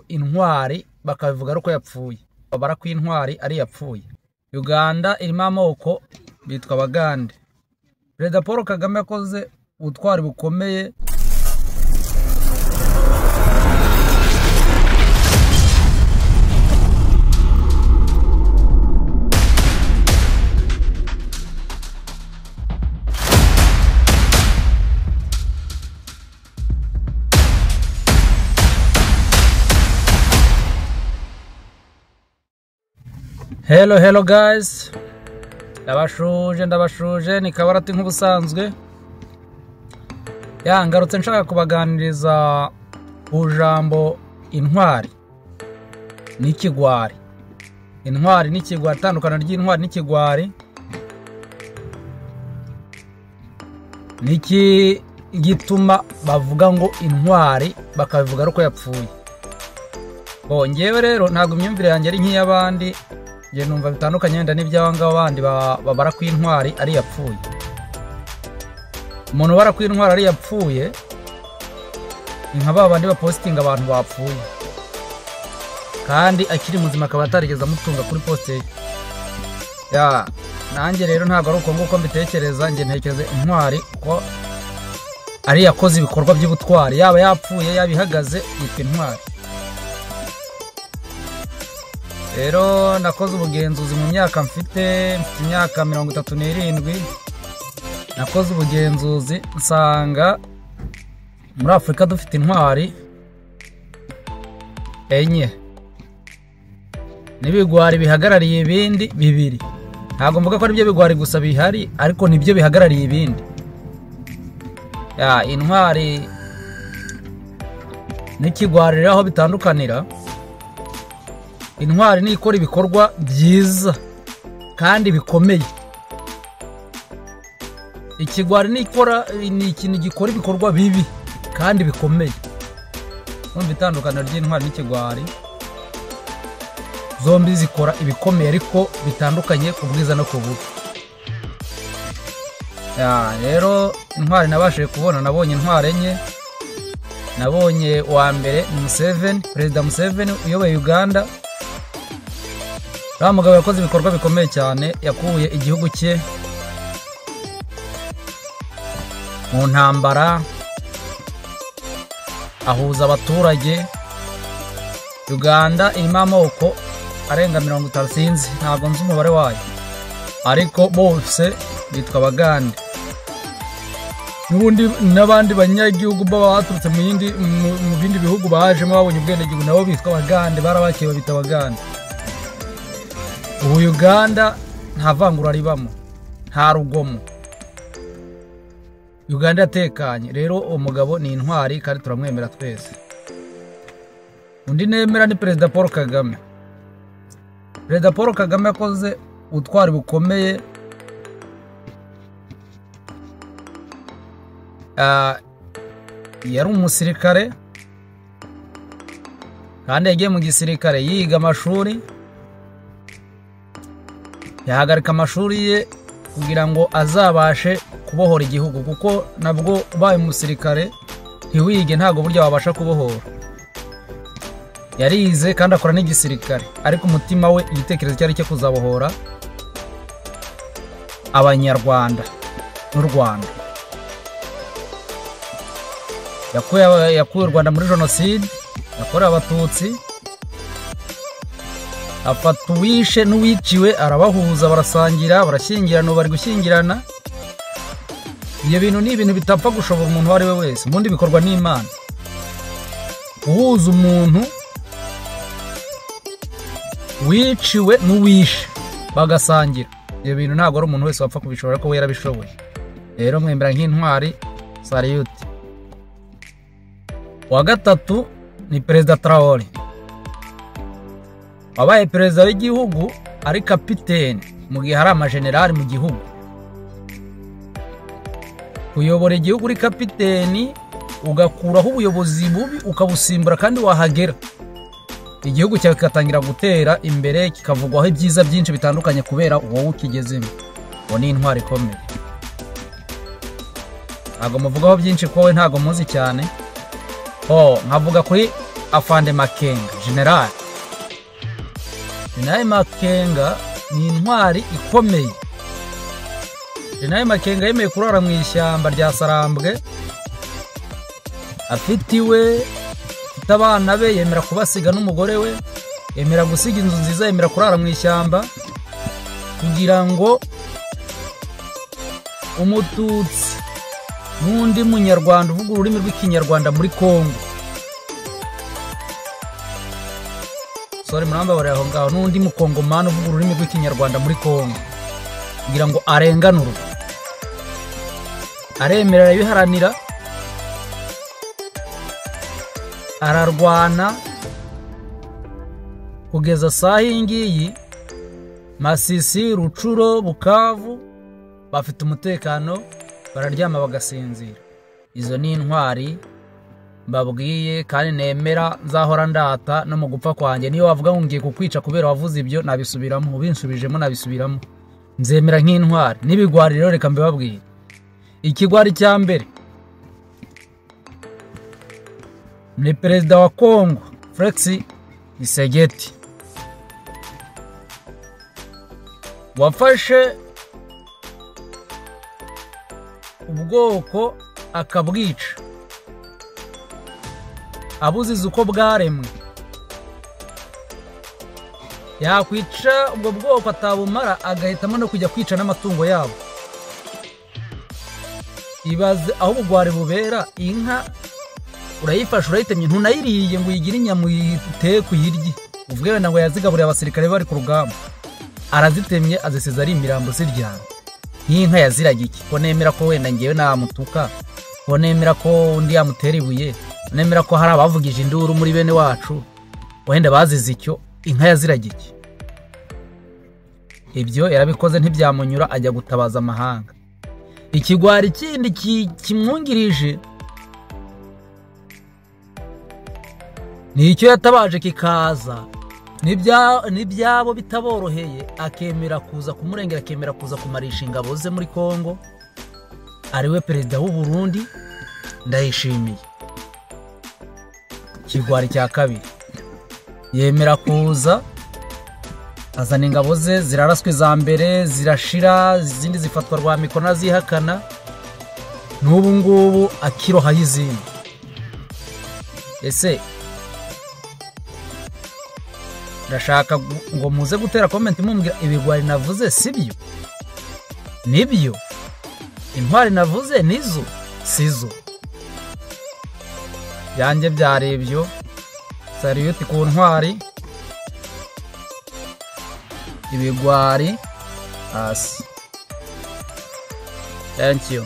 Intwari bakabivuga ari uko yapfuye, babara ko intwari ari yapfuye. Uganda irimo amoko bitwa Abagande. Perezida Paul Kagame yakoze ubutwari bukomeye. Hello hello guys, ndabashuje ndabashuje, ni Kabarati nk'ubusanzwe. Ngarutse nshaka kubaganiriza ku jambo intwari n'ikigwari. Intwari n'ikigwari, itandukana ry'intwari n'ikigwari niki gituma bavuga ngo intwari bakabivuga ari uko yapfuye. Bo ngewe rero ntabwo imyumvire yanjye ari nk'iy'abandi, nge numva bitandukanye wenda n'iby'abangaba bandi babara ko intwari ari yapfuye. Umuntu ubara ko intwari ari yapfuye ni nka ba bandi bapositinga abantu bapfuye kandi akiri muzima akaba atarigeze amutunga kuri poste ye. Nanjye rero ntabwo ari uko nguko mbitekereza, nge ntekereza intwari ko ari yakoze ibikorwa by'ubutwari, yaba yapfuye yaba ihagaze yitwa intwari. Rero nakoze ubugenzuzi mu myaka mfite imyaka 37, nakoze ubugenzuzi nsanga muri Afurika dufite intwari 4 n'ibigwari bihagarariye ibindi 2. Ntabwo mvuga ko ari byo bigwari gusa bihari, ariko nibyo bihagarariye ibindi. Intwari n'ikigwari rero aho bitandukanira, intwari ni ikora ibikorwa byiza kandi bikomeye. Ikigwari ni ni ikintu gikora ibikorwa bibi kandi bikomeye. Numva itandukaniro ry'intwari n'ikigwari, zombi zikora ibikomeye ariko bitandukanye ku bwiza no ku bubi. Rero intwari nabashije kubona, nabonye intwari 4. Nabonye uwa mbere ni Museveni, Perezida Museveni uyoboye Uganda. Uriya mugabo yakoze ibikorwa bikomeye cyane, yakuye igihugu cye mu ntambara, ahuza abaturage. Uganda irimo amoko arenga 50, sinzi ntabwo nzi umubare wayo, ariko bose bitwa Abagande. N'ubundi n'abandi banyagihugu baturutse mu bindi bihugu bajemo babonye ubwenegihugu nabo bitwa Abagande, barabakiye babita Abagande. Ubu Uganda nta vangura ribamo, nta rugomo, Uganda yatekanye. Rero uwo mugabo ni intwari kandi turamwemera twese. Undi nemera ni Perezida Paul Kagame. Perezida Paul Kagame yakoze ubutwari bukomeye. Yari umusirikare kandi yagiye mu gisirikare yiga amashuri, yahagarika amashuri ye kugira ngo azabashe kubohora igihugu, kuko nabwo ubaye umusirikare ntiwige ntabwo buryo wabasha kubohora. Yarize kandi akora n'igisirikare, ariko umutima we igitekerezo cyari cyo kuzabohora Abanyarwanda n'u Rwanda. Yakuye u Rwanda muri jenoside yakorewe Abatutsi, afata uwishe n'uwiciwe arabahuza, barasangira, barashyingirana, bari gushyingirana. Ibyo bintu ni ibintu bitapfa gushobora umuntu uwo ari we wese, ubundi bikorwa n'Imana. Guhuza umuntu wiciwe n'uwishe bagasangira, ibyo bintu ntabwo ari umuntu wese wapfa kubishobora, ariko we yarabishoboye. Rero mwemera nk'intwari, salute. Uwa gatatu ni Perezida Traore, wabaye perezida w'igihugu ari kapiteni mu gihe hari amajenerali mu gihugu. Kuyobora igihugu uri kapiteni ugakuraho ubuyobozi bubi ukabusimbura kandi wahagera igihugu cyawe kikatangira gutera imbere, kikavugwaho ibyiza byinshi bitandukanye kubera wowe ukigezemo. Uwo ni intwari ikomeye. Ntabwo muvugaho byinshi ko we ntabwo muzi cyane. Nkavuga kuri Afande Makenga, General General Makenga ni intwari ikomeye. General Makenga yemeye kurara mu ishyamba rya Sarambwe afite iwe, afite abana be, yemera kubasiga n'umugore we, yemera gusiga inzu nziza, yemera kurara mu ishyamba kugira ngo umututsi n'undi munyarwanda uvuga ururimi rw'ikinyarwanda muri Kongo, sorry murambabarira aho ngaho, n'undi mukongomani uvuga ururimi rw'ikinyarwanda muri Kongo, kugira ngo arenganurwe. Aremera, arabiharanira, ararwana kugeza saha iyi ngiyi. Masisi, Rucuro, Bukavu bafite umutekano, bararyama bagasinzira. Izo ni intwari mbabwiye kandi nemera, nzahora ndata no mu gupfa kwanjye. Niyo wavuga ngo ngiye kukwica kubera wavuze ibyo, nabisubiramo, ubinsubijemo nabisubiramo, nzemera nk'intwari. N'ibigwari rero reka mbibabwire. Ikigwari cya mbere ni perezida wa Kongo Felix Tshisekedi, wafashe ubwoko akabwica abuziza uko bwaremwe. Yakwica ubwo bwoko atabumara, agahitamo no kujya kwica n'amatungo yabo. Ibaze aho ubugwari bubera. Inka urayifasha urayitemye, ntunayiriye ngo uyigire inyama uyiteke uyirye, uvuge wenda ngo yazigaburiye abasirikare bari ku rugamba. Arazitemye azisiza ari imirambo ziryana. Nk'inka yaziraga iki? Ko nemera ko wenda ngewe namutuka, ko nemera ko undi yamutera ibuye, nemera ko hari abavugije induru muri bene wacu wenda bazize icyo, inka yaziraga iki? Ibyo yarabikoze ntibyamunyura, ajya gutabaza amahanga. Ikigwari kindi kimwungirije ni icyo yatabaje kikaza, n'ibyabo bitaboroheye, akemera kuza kumurengera, akemera kuza kumarisha ingabo ze muri Kongo, ariwe perezida w'u Burundi Ndayishimiye. Ikigwari cya kabiri yemera kuza, azana ingabo ze, ziraraswe za mbere zirashira, izindi zifatwa rwa mikono azihakana, n'ubu ngubu akiroha y'izindi. Ese ndashaka ngo muze gutera comment mumbwira ibigwari navuze sibyo? Nibyo? Intwari navuze nizo sizo? Yanjye byari ibyo. Salute ku ntwari, ibigwari hasi. Thank you.